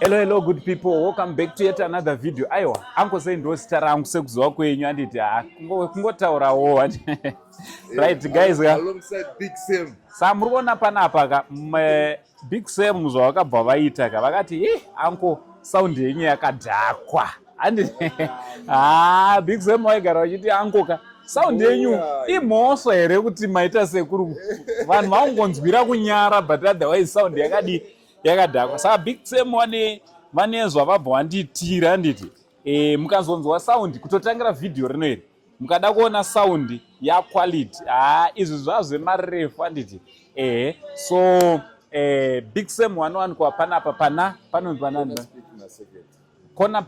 Hello, hello, good people. Welcome back to yet another video. Aiwa, Uncle Saint ndo zita rangu sekuziva kwenyu, anditi ah, kungotaurawo. Right guys, ka. Alongside Big Sam. Sa muri kuona panapa ka, Big Sam zvavakabva vaita ka, vakati, "Eh, uncle, sound yenyu yakadhakwa." Anditi ah, Big Sam vaigara vachiti, "Uncle ka, sound yenyu imhosva here kuti maita sekuru vanhu vangonzwira kunyara, but otherwise sound yakadi yakadhakwa." Saka Big Sam vane zvavabva vandiitira, handiti? Mukazonzwa sound kutotangira vhidhiyo rino iri, mukada kuona sound yaquality, ha, izvi zvazvemarefu, handiti? Ehe, so Big Sam wanowanikwa panapa, pana panonzi panani? Kona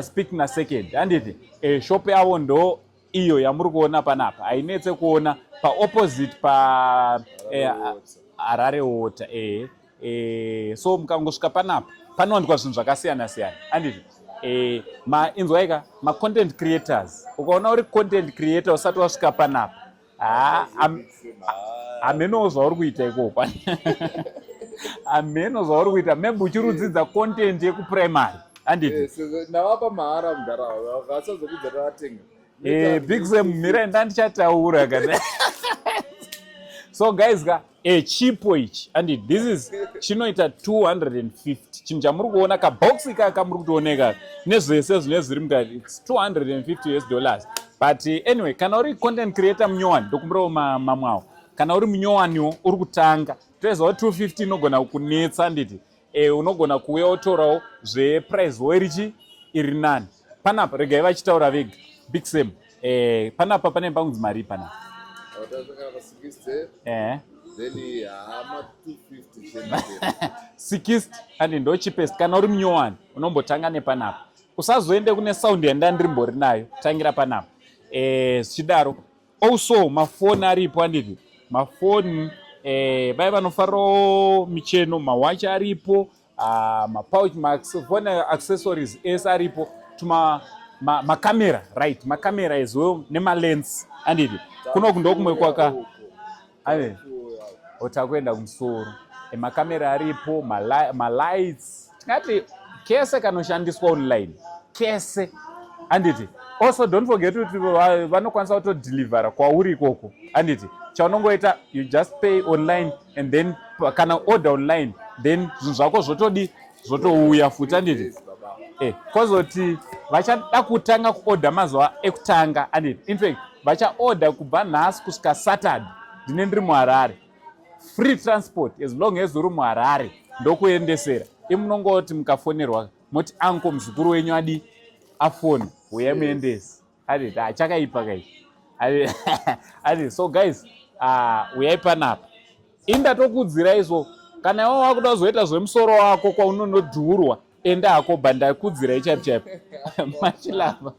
Speke naSecond, handiti? Shop yavo ndo iyo yamuri kuona panapa, hainetse kuona, paopposite pa Harare Water. Ehe, so mukangosvika panapa panowanikwa zvinhu zvakasiyana siyana, handiti? Inzwaika, macontent creators, ukaona uri content creator usati wasvika panapa, ha, hamenowo zvauri kuita ikoko, hameno zvauri kuita. Maybe uchirudzidza content yekuprimary, handiti? Ndavapa mahara mudharaunda, vasazokudza tatenga. Big Sam, mirai, ndandichataura kana. So guys ka, chipo ichi, and this is chinoita 250. Chinhu chamuri kuona, kabox kaka muri kutooneka nezvese zvine zviri mukati, it's 250 US dollars. But anyway, kana uri content creator munyowani, ndokumbirawo mamwe awo. Kana uri munyowaniwo uri kutanga, toziva kuti 250 inogona kunetsa, handiti? Unogona kuuya wotorawo zveprice wo irichi iri nani panapa. Regai vachitaura vega. Big Sam, panapa pane pangunzi mari panapa. Then hama 250. 60 and ndo cheapest. Kana uri munyowani, unombotanga nepanapa, usazoende kune sound yandandirimbori nayo. Tangira panapa. Zvichidaro, also mafoni aripo, handiti? Mafoni, vai vanofarirawo micheno, mawachi aripo, mapouch, mafone accessories ese aripo, tuma makamera, right, makamera as well nemalens, handiti? Kunoku ndokumwe kwaka ave otakuenda kumusoro. Makamera aripo, malights, tingati kese kanoshandiswa online kese, handiti? Also don't forget kuti vanokwanisa kutodhilivhara kwauri ikoko, handiti? Chaunongoita, you just pay online and then kana order online, then zvinhu zvako zvotodi zvotouya futi, handiti? Kozoti vachada kutanga kuodha mazuva ekutanga, handiti? In fact, vachaodha kubva nhasi kusvika Saturday, ndine ndiri muHarare, free transport. As long as uri muHarare, ndokuendesera. Imunongoti mukafonerwa moti, "Uncle, muzukuru wenyu adi afoni, uyai muendesi," handiti? Hachakaipa kai, handiti? So guys, uyai panapa. Indatokudzirai so kana iwe wakuda kuzoita zvemusoro wako kwaunonodhurwa, enda hako, bva ndakudzirai chaipo chaipo machilava.